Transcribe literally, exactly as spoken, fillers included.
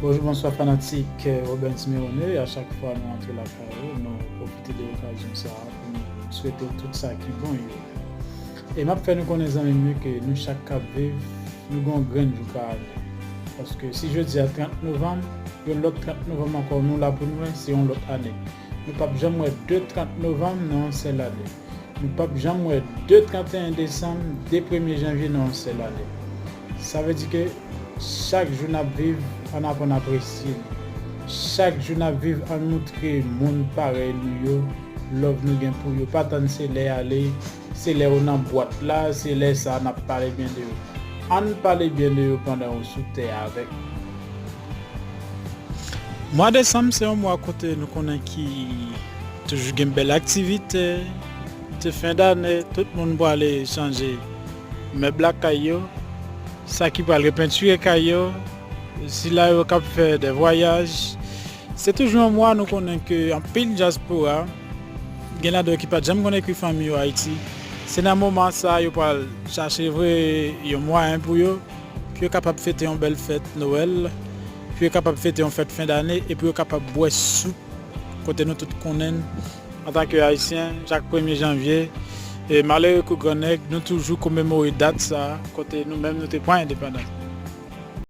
Bonjou, bonswa fanatik, eh, Robens Meroneux. A chak fwa nou antre lakay ou, nou pwofite de okazyon sa a pou nou swete w tout sa ki bon yo. E m ap fè nou konnen, zanmi m yo, ke nou chak k ap viv, nou gen yon grenn jou pa ane. Paske si jodi a trant novanm, yon lòt trant novanm ankò, nou la pou nou wè, se yon lòt ane. Nou p ap janm wè de trant novanm nan yon sèl ane. Nou p ap janm wè de trant et un desanm, de premye janvye nan yon sèl ane. Sa vle di ke chak jou n ap viv, ann aprann apresye li. Chak jou n ap viv, ann moutre moun parèy nou yo love nou gen pou yo. Pa tann se lè ale, se lè ou nan bwat la, se lè sa n ap pale byen de yo. Ann pale byen de yo pandan yo sou tè a avèk nou. Mwa desanm se yon mwa kote nou konnen ki toujou gen bèl aktivite. Se fen dane, tout moun prale chanje mèb lakay yo, sa ki pral repentire kay yo, sila yo k ap fè de vwayaj. Se toujou yon mwa nou konnen ke anpil dyaspora gen ladan yo ki pa t janm konn ekri fanmi yo Ayiti. Se nan moman sa a yo pral chache vre yon mwayen pou yo, pou yo kapab fete yon bèl fèt Nwèl, pou yo kapab fete yon fèt fen dane, e pou yo kapab bwè soup kote nou tout konnen n antanke Ayisyen, chak premye janvye, e malere kou grannèg, nou toujou komemore dat sa a, kote nou menm nou te pran endepandans.